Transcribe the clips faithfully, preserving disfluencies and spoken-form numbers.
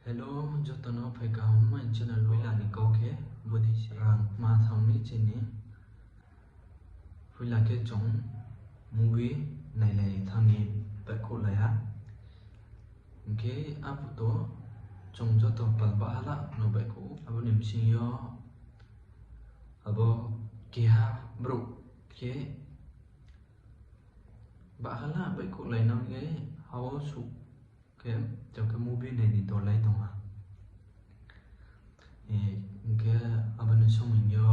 Hello, joto no phai kaham, aini channel Poila ni kau khe, bo ni se rang kma thanng mi chini. Poila khe chung movie nailai thanng ni baihkhouhlai ha. Hing khe arphuh to chung joto pal bahala no baihkhouh ou. Abo ni bsing yo abo keha brouh khe bahala baihkhouhlai nang ye ha wo suh khe, chung khe movie nai ni dolai tong ha. Hing khe abo ni somoi yo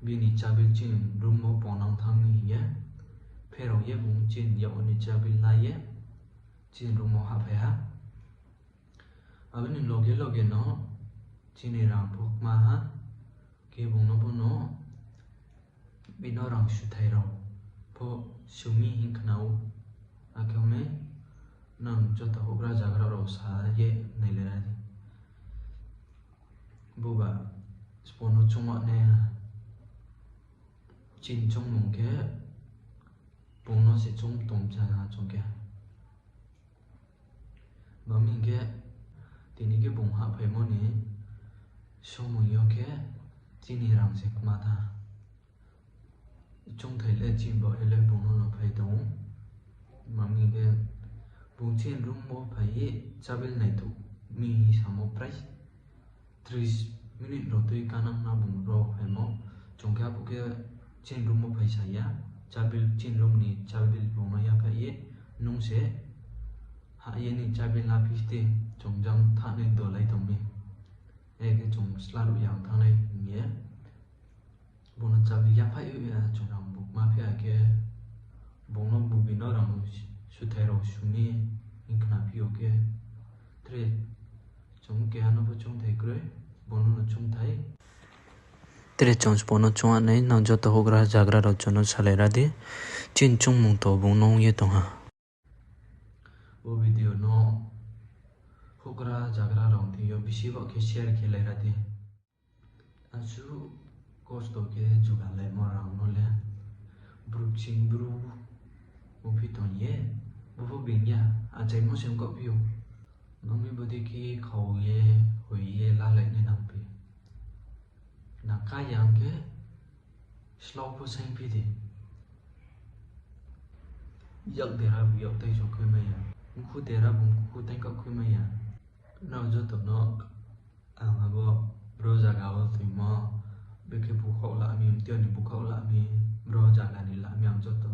bini chabil chini room wo pongnang thanng mi hing ye, pherao ye bung chini yak wo ni chabil la ye chini room wo hahphai ha. Abo ni loge loge no chini rang pho kma ha, khe bung no pho no bini rang suthai rao pho su mi hing khna ou. Akhe ong mi, nang joto houhgra zagra rao sa ye nailai ra di. Boba sbo no choung nai ha. Chini choungmung khe bung no se choung tong cha ha chung khe. Mami hing khe, tini khe bung hahphaimo ni somoi yo khe chini rang se kma tha. Choungthai le chini baoh ye le bung no no phai tong ou. Mami hing khe, bung chini room wo phai ye chabil naithoh mi samo prai tris minute rao tui kanang na bung ro phaimo. Chung khe abo khe chini room wo phai sa ya, chabil chini room ni chabil bung no yaphaih ye, nung se hah ye ni chabil la phi di, chung jang thanng nai dolai tong mi. Akhe chung sla ruh yang thanng nai hing ye. Bung no chabil yaphaih ye chung rang bu kma phi ya khe, bung no bubi no rang suthai rao su mi hing khna phi ou khe. Tre chung keha no pho choungthai kroi, bung no no choungthai. Tre chung sbo no choung nai, nang joto houhgra zagra rao chung no salai ra di. Chini choungmung to bung no ong ye tong ha. Bo video no houhgra zagra rao thing yo bisi baoh khe share khe lai ra di. Asuh kosto khe jugalaimo rang no le, bru ching bru ongphi tong ye, bo pho being ya, achaimo se ongkhaoh phi ou. Nang mi bodei khe khau ye, hoi ye, lalai nai nang phi. Nang ka ya ong khe, slow pho saing phi di. Yak dera bu yak tai so khui mai ya. Mkhu dera bu mkhu tai khaoh khui mai ya. Nrao joto no ang abo bro zaga wo toimo, bekhe bukhaoh la mi, mtio ni bukhaoh la mi, bro zaga ni la mi ang joto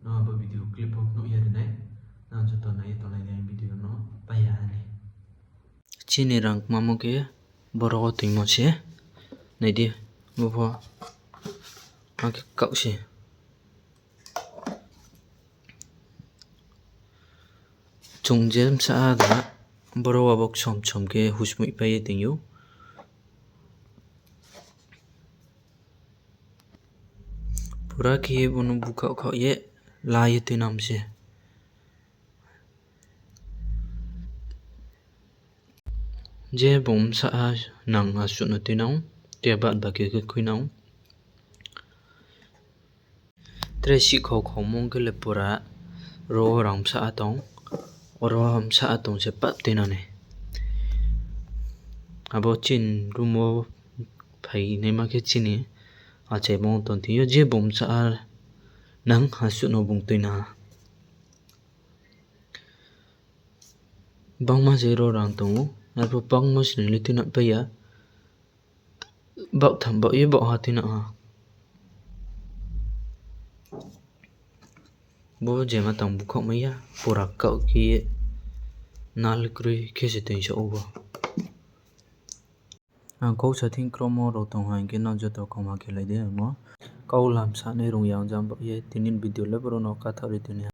no abo video clip pho phnuh ye ri nai. Nrao joto nai ye tonglai di video no pai ya ha ni. Chini rang kmamo khe boro wo toimo se. Nai di, bo pho. Akhe kaoh se. Chung je bsa da, boro wo abo ksom ksom khe husmoihpai ye toing ou. Pura khe bo no bukhaoh khaoh ye la ye tuinang se. Je bung bsa nang asuh no tuinang, tre bad baki khe khuinang. Tre sihkhau khaumung khe le pura ro rang bsa tong, oro bsa tong se pap tuinang ni. Abo chini room wo phainaima khe chini achaimo tong thing yo je bung bsa nang asuh no bung tuinang. Bangma se ro rang tong ou, arphuh bangma se ni le tuinang pai ya. Baoh tham baoh ye baoh ha tuinang ha. Bo je ma tang bukhaoh mai ya, pura kaoh khe ye nal kroi khe se toing sa ou bo. Ang kau sa thing kromo rao tong ha hing khe nrao joto khoma khe lai di ang no. Kau lam sanai rung ya ang jang baoh ye tini video le boro no kathaoh ri tini ha.